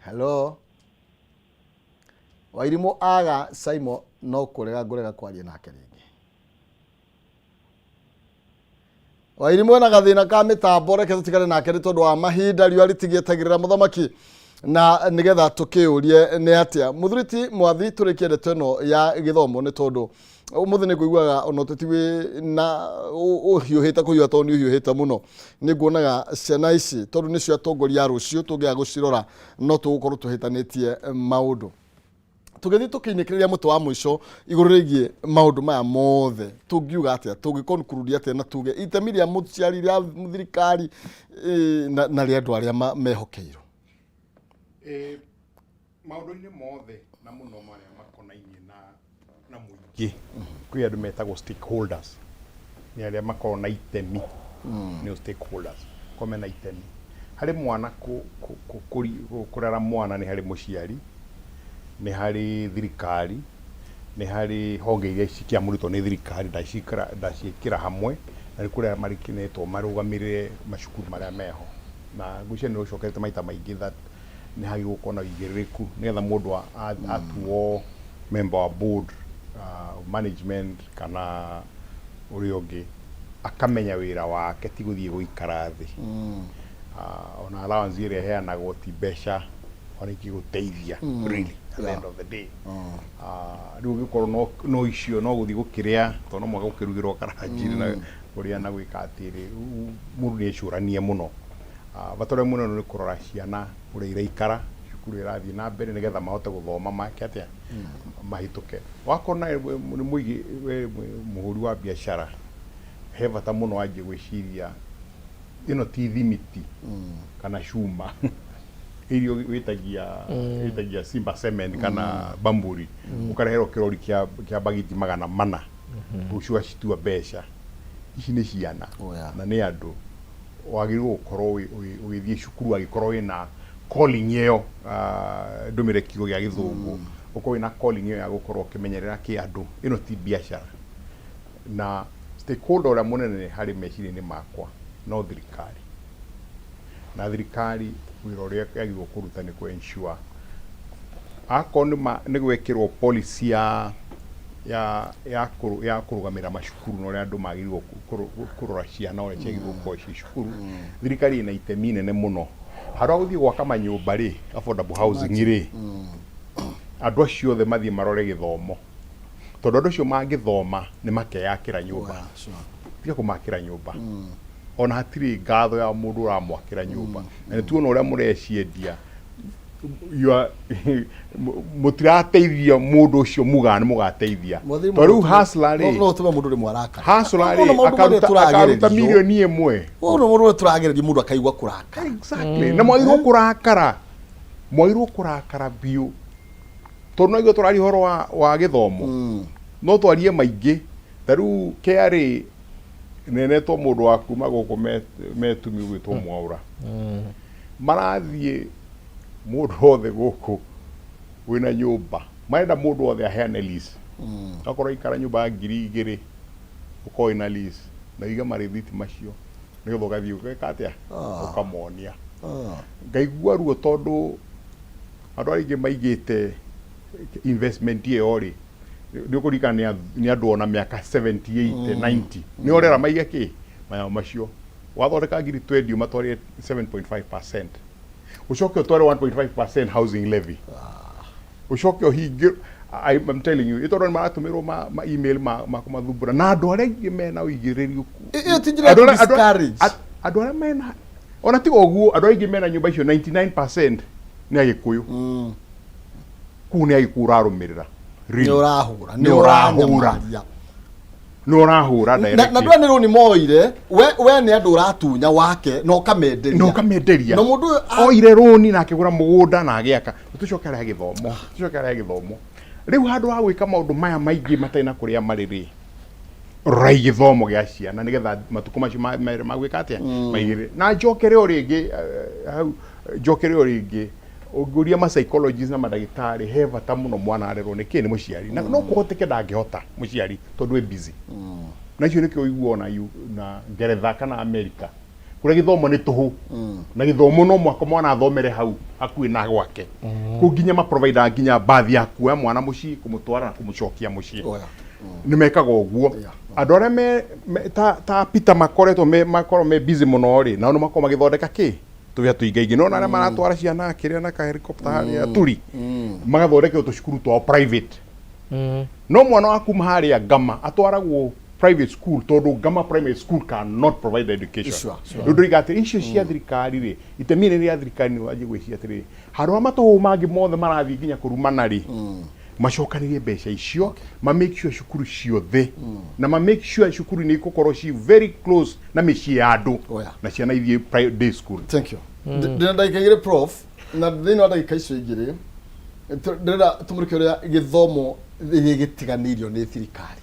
Hello. Wairimũ aga Simon no kũrega ngũrega kwaria nake rĩngĩ. Wairimũ ena gathĩna ka mĩtambo, reke tũtigane nake nĩ tondũ wa mahinda, riũa rĩtigĩetagĩrĩra mũthamaki, na nĩgetha tũkĩũrie nĩ atĩa mũthuri ti mwathi tũrĩkie ndeto ĩno ya gĩthomo, nĩ tondũ ũmũthĩ nĩ ngũiguaga ona ũteti wĩ na ũhiũhĩte kũhiũha, tondũ nĩ ũhiũhĩte mũno. Nĩ nguonaga ciana ici, tondũ nĩcio atongoria a rũciũ, tũngĩaga gũcirora no tũgũkorwo tũhĩtanĩtie maũndũ. Tũgĩthiĩ tũkĩinĩkĩrĩria mũtĩ wa mũico igũrũ rĩgiĩ maũndũ maya mothe, tũngiuga atĩa, tũngĩconclude atĩa na tuge itemi rĩa mũciari, rĩa thirikari na rĩa andũ arĩa mehokeirwo? Maũndũ-inĩ mothe na mũno marĩa makonainie na mũingĩ, kwĩ andũ metagwo stakeholders, nĩ arĩa makoragwo na itemi, nĩo stakeholders, makoragwo mena itemi harĩ mwana kũrera mwana. Nĩ harĩ mũciari, nĩ harĩ thirikari, nĩ harĩ honge iria cikĩamũrĩtwo nĩ thirikari, ndaciĩkĩra hamwe, na nĩ kũrĩ arĩa marĩkĩnetwo marũgamĩrĩre macukuru marĩa meho. Na ngwĩciria nĩ ũcokerete maita maingĩ that nĩ hagĩrĩirwo gũkorwo na ũigĩrĩrĩku nĩgetha mũndũ atuo member wa board management kana ũrĩa ũngĩ, akamenya wĩra wake ti gũthiĩ gũikara thĩ. Ona allowance ĩrĩa ĩheanagwo ti mbeca ona ingĩgũteithia really at the end of the day. Rĩu ũngĩkorwo no icio no gũthiĩ gũkĩrĩa, tondũ no mũhaka gũkĩrugĩrwo karanji na kũrĩa na gwĩka atĩrĩ, mũndũ nĩ ecũranie mũno. Bata ũrĩa mũnene nĩ kũrora ciana ũrĩa iraikara cukuru ĩrathiĩ na mbere, nĩgetha mahote gũthoma make atĩa mahĩtũke. Wakorwo nawe nĩ mũigi, we mũhũri wa biacara, he bata mũno wanjie gwĩciria ĩno ti thimiti kana cuma irio wĩtagia Simba Cement kana Bamburi, ũkareherwo kĩrori kĩa bagiti 400, rũciũ ũgacitua mbeca. Ici nĩ ciana. Oh, yeah. Na nĩ andũ wagĩrĩirwo gũkorwo ũgĩthiĩ cukuru angĩkorwo wĩna calling ĩyo, ndũmĩre kiugo gĩa Gĩthũngũ, ũkorwo wĩna calling ĩyo ya gũkorwo ũkĩmenyerera kĩ andũ. Ĩno ti biacara. Na stakeholder ũrĩa mũnene harĩ meciria-inĩ makwa no thirikari, na thirikari wĩra ũrĩa yagĩrĩirwo kũruta nĩ kũ ensure akorwo nĩ gwekĩrwo policy ya kũrũgamĩrĩra macukuru na ũrĩa andũ magĩrĩirwo kũrora ciana, ũrĩa ciagĩrĩirwo gũkorwo ciĩ cukuru, thirikari ĩna itemi inene mũno. Handũ ha gũthiĩ gwaka manyũmba rĩ, affordable housing rĩ, andũ acio othe mathiĩ marore gĩthomo, tondũ andũ acio mangĩthoma nĩ makeyakĩra nyũmba. Tiga kũmakĩra nyũmba, ona hatirĩ ngatho ya mũndũ ũramwakĩra nyũmba. Na nĩ tuona ũrĩa mũreciendia, mũtirateithia mũndũ ũcio mugaga nĩ mũgateithia, tondũ rĩu hustler rĩ, No ũtũme mũndũ rĩmwe arakara. Hustler rĩ, Ũna maũndũ marĩa akaruta tũragererio. 1 million. Ũna mũndũ ũrĩa tũragereria, mũndũ akaigua kũrakara. Exactly, na mwagĩrĩirwo kũrakara, mwagĩrĩirwo kũrakara biũ, tondũ no ithuĩ tũraria ũhoro wa gĩthomo, no twarie maingĩ. Ta rĩu KRA nenetwo mũndũ wa kuma gũkũ metumi ũgwĩtwo Mwaũra, marathiĩ mũndũ wothe gũkũ wĩna nyũmba, marenda mũndũ wothe aheane lease. Akorwo ikara nyũmba ya 2000, ũkorwo wĩna lease na ũige marĩthiti macio, nĩgetha ũgathiĩ ũgeka atĩa, ũkamonia. Ngaigua ruo tondũ andũ arĩa aingĩ maigĩte investment ĩyo rĩ, nĩ ũkũririkana nĩ andũ ona mĩaka 70, 80, 90, nĩ orera maige kĩ manyamũ macio. Wathondeka ngiri 20, ũmatwarĩre 7.5%, ũcoke ũtware 1.5% housing levy, ũcoke ũhinge. I'm telling you, ĩtondũ nĩ maratũmĩrwo ma email ma kũmathumbũra, na andũ arĩa aingĩ mena ũigĩrĩrĩku. Ĩyo ti njĩra ya Andũ arĩa- discourage. Andũ arĩa mena, ona tiga ũguo, andũ aingĩ mena nyũmba icio, 99% nĩ Agĩkũyũ. Kũu nĩ Agĩkũyũ ũrarũmĩrĩra. Nĩ ũrahũra. Nĩ ũrahũra. Ũranyamaria. Nĩ ũrahũra Na directly. ndũra nĩ rũni moire, we nĩ andũ ũratunya wake na ũkamenderia. Na ũkamenderia. Na mũndũ ũyũ oire rũni na akĩgũra mũgũnda na agĩaka. Tũcoke harĩa gĩthomo, tũcoke harĩa gĩthomo. Rĩu handũ ha gwĩka maũndũ maya maingĩ matarĩ na kũrĩa marĩ rĩ, rorai gĩthomo gĩa ciana, nĩgetha matukũ macio merĩ magwĩka atĩa maigĩrĩre. Na njokere o rĩngĩ hau, njokere o rĩngĩ, ũngĩũria ma psychologist na mandagĩtarĩ, he bata mũno mwana arerwo nĩ kĩ nĩ mũciari. Na no kũhoteke ndangĩhota mũciari tondũ e busy. Na icio nĩkĩo ũiguaga ona na Ngeretha kana America kũrĩ Kũrĩa gĩthomo nĩ tũhũ na gĩthomo no mwaka mwana athomere hau hakuhĩ na gwake. Kũu nginya maprovidaga nginya bathi ya kuoya mwana mũciĩ, kũmũtwara na kũmũcokia mũciĩ. Oya. Nĩ mekaga ũguo. Andũ arĩa me ta Peter makoretwo me makorwo me busy mũno rĩ, nao nĩ makorwo magĩthondeka kĩ tũwĩra tũingaingĩ. No arĩa maratwara ciana kĩrĩa na ka helicopter harĩa turi magathondekerwo tũcukuru twao private. No mwana wa kuma harĩa Ngama atwaragwo private school tondũ Ngama primary school cannot provide education. Sure. Rĩu ndĩroiga atĩ icio cia thirikari rĩ, itemi rĩrĩ rĩa thirikari nĩ wanjie gwĩciria atĩrĩrĩ, handũ ha matũhũ mangĩ mothe marathiĩ nginya kũrumana rĩ, macokanĩrie mbeca icio, ma make sure cukuru ciothe na ma make sure cukuru nĩ igũkorwo ci very close na mĩciĩ ya andũ na ciana ithiĩ day school. Thank you. Ndĩna ndagĩka igĩrĩ, prof, na thĩinĩ wa ndagĩka icio igĩrĩ ndĩrenda tũmũrĩke ũrĩa gĩthomo gĩgĩtiganĩirio nĩ thirikari,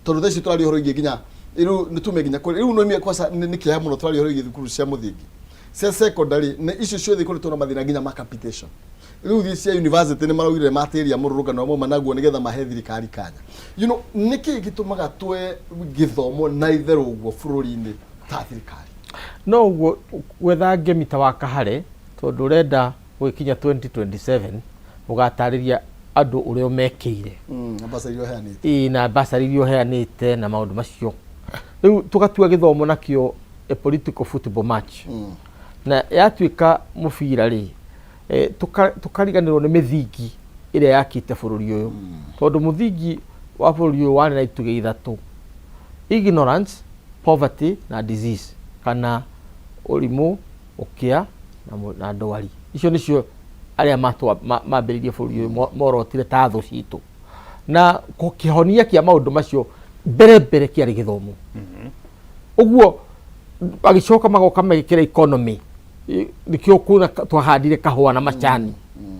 tondũ thaa ici tũraria ũhoro wĩgiĩ nginya rĩu nĩ tume nginya kũrĩ rĩu nĩ kwaca nĩ kĩeha mũno. Tũraria ũhoro wĩgiĩ thukuru cia mũthingi, cia secondary na icio ciothe ikoretwo na mathĩna nginya ma capitation. Rĩu thiĩ cia university nĩ maraugire matĩria mũrũrũngano wa mauma naguo nĩgetha mahe thirikari kanya. Nĩkĩ gĩtũmaga twe gĩthomo na itherũ ũguo bũrũri-inĩ ta thirikari? No ũguo gwetha ngemi ta wa Kahare, tondũ ũrenda gũgĩkinya 2027 ũgatarĩria andũ ũrĩa ũmekĩire. Mbeca iria ũheanĩte. Ĩĩ, na basarĩ iria ũheanĩte na maũndũ macio. Rĩu tũgatua gĩthomo nakĩo a political football match, na yatuĩka mũbira rĩ, tũkariganĩrwo nĩ mĩthingi ĩrĩa yakĩte bũrũri ũyũ, tondũ mũthingi wa bũrũri ũyũ warĩ na itugĩ ithatũ: ignorance, poverty na disease, kana ũrimũ, ũkĩa na ndwari. Icio nĩcio arĩa mambĩrĩirie bũrũri ũyũ morotire ta thũ citũ, na kĩhonia kĩa maũndũ macio mbere mbere kĩarĩ gĩthomo. Ũguo magĩcoka magoka magĩkĩra economy. Nĩkĩo kuona twahandire kahũa na macani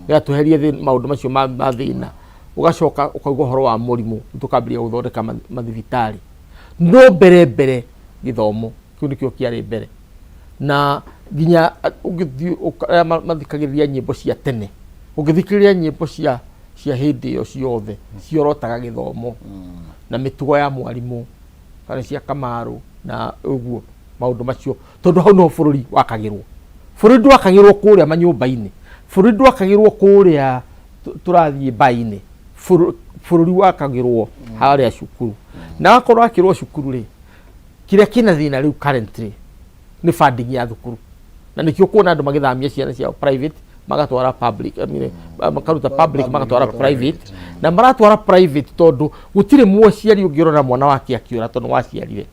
nĩgetha tweherie maũndũ macio ma thĩna. Ũgacoka ũkauga ũhoro wa mũrimũ, tũkambĩrĩria gũthondeka mathibitarĩ, no mbere mbere gĩthomo kĩu nĩkĩo kĩarĩ mbere. Na nginya ũngĩthiĩ arĩa mathikagĩrĩria nyĩmbo cia tene, ũngĩthikĩrĩria nyĩmbo cia hĩndĩ ĩyo ciothe ciorotaga gĩthomo na mĩtugo ya mwarimũ kana cia Kamaru na ũguo maũndũ macio, tondũ hau niho bũrũri wakagĩrwo. Bũrũri ndwakagĩrwo kũrĩa manyũmba-inĩ, bũrũri ndwakagĩrwo kũrĩa tũrathiĩ mbainĩ, bũrũri wakagĩrwo harĩa cukuru. Na wakorwo wakĩrwo cukuru rĩ, kĩrĩa kĩna thĩna rĩu currently nĩ funding ya thukuru, na nĩkĩo kuona andũ magĩthamia ciana ciao private magatwara public, I mean, makaruta public magatwara private. Na maratwara private tondũ gũtirĩ mũciari ũngĩrora mwana wake akĩũra, tondũ waciarire.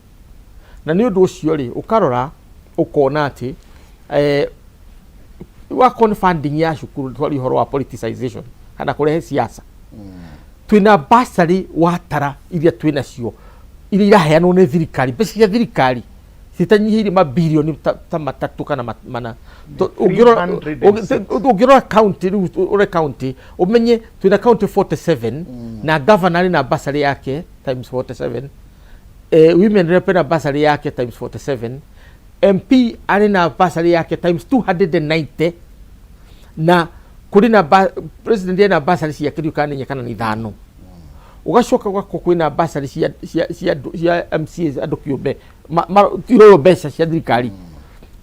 Na nĩ ũndũ ũcio rĩ, ũkarora ũkona atĩ wakorwo nĩ funding ya cukuru, twaria ũhoro wa politicization kana kũrehe siasa. Twĩna basarĩ watara iria twĩnacio iria iraheanwo nĩ thirikari, mbeca cia thirikari citanyihĩire mabirioni ta matatũ kana mana. 306. Ũngĩrora county rĩu, ũrore county ũmenye twĩna county 47, na governor arĩ na basarĩ yake times 47, women rep ena basarĩ yake times 47, MP arĩ na basarĩ yake times 290, na kũrĩ na president ena basarĩ ciake ndiũ kana nĩ inya kana nĩ ithano. Ũgacoka ũgakorwo kwĩna basarĩ cia MCAs, andũ kĩũmbe iroywo mbeca cia thirikari.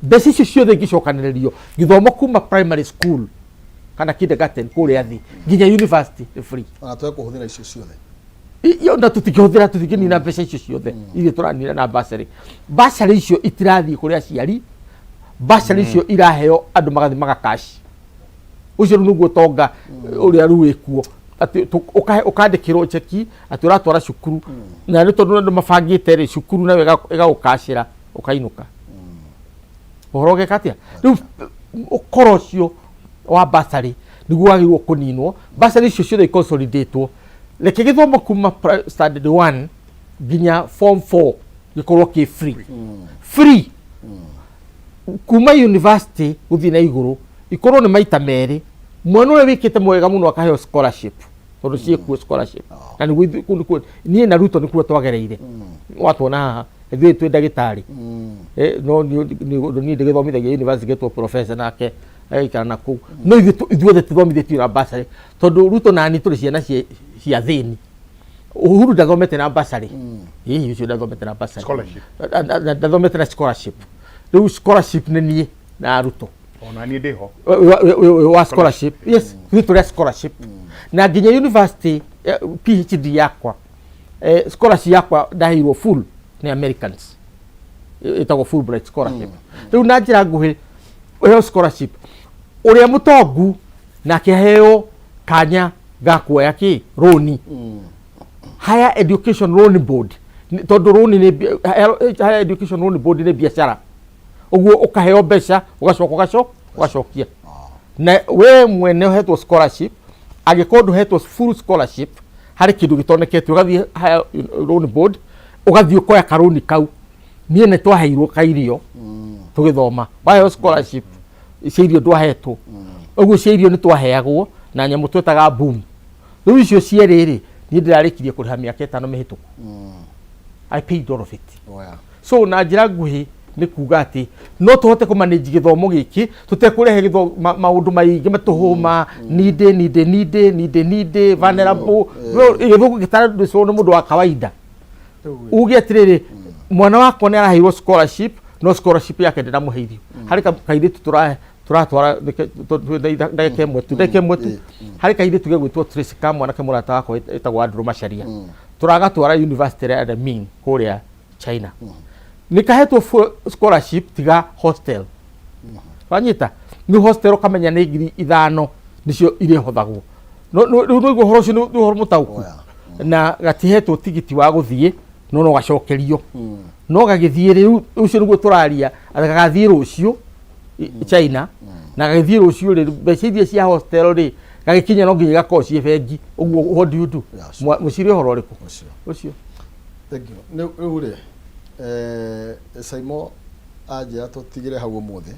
Mbeca icio ciothe ingĩcokanĩrĩrio, gĩthomo kuma primary school kana kindergarten kũrĩa thĩ nginya university nĩ free. Ona twe kũhũthĩra icio ciothe. Iyo na tũtingĩhũthĩra, tũtingĩnina mbeca icio ciothe iria tũranina na basarĩ. Basarĩ icio itirathiĩ kũrĩ aciari, basarĩ icio iraheo andũ magathiĩ magakaci. Ũcio rĩu nĩguo ũtonga ũrĩa rĩu wĩkuo, atĩ ũkandĩkĩrwo cheki atĩ ũratwara cukuru, na nĩ tondũ andũ mabangĩte rĩ, cukuru nayo ĩgagũkacĩra ũkainũka. Ũhoro ũgeka atĩa rĩu? Ũkoro ũcio wa basarĩ nĩguo wagĩrĩirwo kũninwo, basarĩ icio ciothe iconsolidatwo. Reke gĩthomo kuma standard 1 nginya form 4 gĩkorwo kĩ free, free kuma university gũthiĩ na igũrũ ikorwo nĩ maita merĩ. Mwana ũrĩa wĩkĩte mwega mũno akaheo scholarship, tondũ ciĩkuo scholarship. Na nĩguo kũu nĩkuo niĩ na Ruto nĩkuo twagereire. Watwona haha ithuĩ twĩ ndagĩtarĩ. No niĩ ndĩgĩthomithagia university getwo professor, nake agĩikara na kũu, no ithuĩ ithuothe tũthomithĩtio na bursary, tondũ Ruto na niĩ tũrĩ ciana cia thĩni. Uhuru ndathomete na bursary, hihi ũcio ndathomete na bursary. Scholarship. Ndathomete na scholarship. Rĩu scholarship nĩ niĩ na arutwo. Ona niĩ ndĩho. Wa scholarship, yes, ithuĩ tũrĩ a scholarship na nginya university, PhD yakwa, scholarship yakwa ndaheirwo full nĩ Americans, ĩtagwo Fulbright scholarship. Rĩu na njĩra nguhĩ, ũheo scholarship, ũrĩa mũtongu nake aheo kanya ga kuoya kĩ rũni, Higher Education Loan Board, tondũ rũni nĩ Higher Education Loan Board nĩ biacara. Ũguo ũkaheo mbeca, ũgacoka ũgacokia. Na we mwene ũhetwo scholarship, angĩkorwo ndũhetwo full scholarship, harĩ kĩndũ gĩtonekete, ũgathiĩ Higher Loan Board, ũgathiĩ ũkoya karũni kau. Niĩ nĩ twaheirwo kairio tũgĩthoma. Waheo scholarship, cia irio ndwahetwo ũguo, cia irio nĩ twaheagwo na nyamũ twetaga boom. Rĩu icio cierĩ rĩ, niĩ ndĩrarĩkirie kũrĩha mĩaka 5 mĩhĩtũku. I paid all of it. So na njĩra nguhĩ nĩ kuga atĩ no tũhote kũmanage gĩthomo gĩkĩ tũtekũrehe maũndũ maingĩ matũhũma needy, needy, needy, needy, needy, vulnerable. Gĩthũngũ gĩtarandĩcwo nĩ mũndũ wa kawaida. Uge atĩrĩrĩ, mwana wakwa nĩ araheirwo scholarship, no scholarship yake ndĩramũhe irio. Harĩ kairĩtu tũratwara ndagĩka ĩmwe tu, ndagĩka ĩmwe tu. Harĩ kairĩtu gegwĩtwo Tracy, ka mwanake mũrata wakwa ĩtagwo Andrew Macharia, tũragatwara university ya Renmin kũrĩa China. Nĩ kahetwo full scholarship tiga hostel. Wanyita nĩ hostel, ũkamenya nĩ 5,000 nĩcio irĩhothagwo. Rĩu nĩguo ũhoro ũcio nĩ ũhoro mũtaũku. Na gatihetwo tigiti wa gũthiĩ, no gacokerio, no gagĩthiĩ. Rĩu ũcio nĩguo tũraria atĩ gagathiĩ rũciũ China. Na gagĩthiĩ rũciũ rĩ, mbeca iria cia hostel rĩ, gagĩkinya no nginya igakorwo ciĩ bengi. Ũguo what do you do? Mũciri ũhoro ũrĩkũ? Ũcio. Ũcio. Thank you. Rĩu rĩ, Saimo anjĩra tũtigĩre hau ũmũthĩ,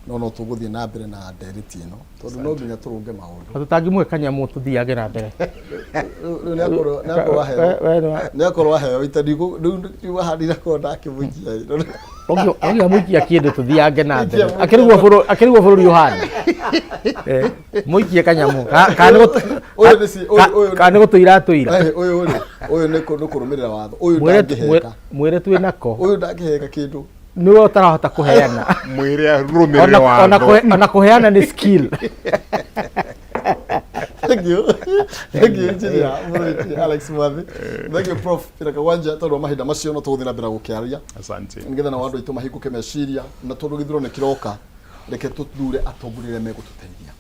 no tũgũthiĩ na mbere na ndereti ĩno tondũ no nginya tũrũnge maũndũ. Na tũtangĩmũhe kanyamũ, tũthiage na mbere. Rĩu nĩakorwo aheo nĩakorwo aheo ita rĩu ndiuga haha ndinakorwo ndakĩmũikia. Ongia mũikia kĩndũ, tũthiange na mbere. Akĩrigwo bũrũri ũhana. Mũikie kanyamũ. Ũyũ nĩ ũyũ Kana nĩ gũtũira atũira. Ũyũ rĩ, ũyũ nĩ kũrũmĩrĩra watho ũyũ. Mwĩre Ndangĩheka. Mwĩre twĩ nako. Ũyũ ndangĩheka kĩndũ. Nĩwe ũtarahota kũheana. Mwĩre arũmĩrĩre Ona watho. Ona kũheana nĩ skill. Thank you. Thank you, Engineer Mũrũiti Alex Mwathi. Thank you, Prof Peter Kagwanja, tondũ wa mahinda macio no tũgũthiĩ na mbere gũkĩaria Asante. nĩgetha nao andũ aitũ mahingũke meciria, na tondũ gĩthurano nĩ kĩroka, reke tũthure atongoria arĩa megũtũteithia,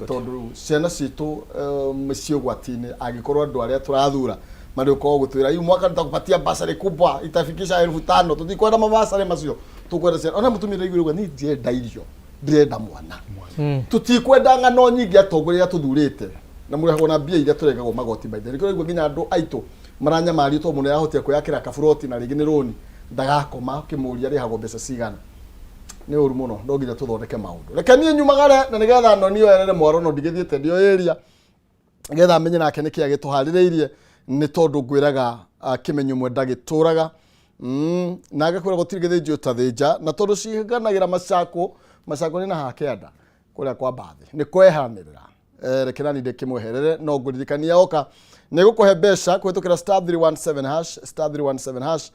tondũ ciana citũ ciĩ ũgwati-inĩ angĩkorwo andũ arĩa tũrathura marĩ ũkorwo gũtwĩra iu mwaka nitakupatia basari kubwa itafikisha 5,000. Tũtikwenda mabasarĩ macio, tũkwenda ciana. Ona mũtumia ndaiguire ũguo, niĩ ndirenda irio, ndĩrenda mwana. Tũtikwenda ng'ano nyingĩ. Atongoria arĩa tũthurĩte na mũrehagwo na mbia iria tũrengagwo magoti maithe, nĩkĩo ũraigua nginya andũ aitũ maranyamario, tondũ mũndũ nĩarahotire kwĩyakĩra kaburoti na rĩngĩ nĩ rũni, ndagakoma ũkĩmũria arĩhagwo mbeca cigana. Nĩ ũru mũno, no nginya tũthondeke maũndũ. Reke niĩ nyumagare na nĩgetha noni yerere mwaro, no ndigĩthiĩte ndĩo area nĩgetha amenye nake nĩkĩ agĩtũharĩrĩirie, nĩ tondũ ngwĩraga kĩmenyo mwe ndagĩtũraga na ngakwĩra gũtirĩ gĩthĩnji ũtathĩnja, na tondũ ciganagĩra macako macako nĩ na hakĩanda kũrĩa kwa mbathi nĩ kweheranĩrĩra. Reke nani ndĩkĩmweherere, no ngũririkania oka nĩ gũkũhe mbeca kũhĩtũkĩra *317#, *317#.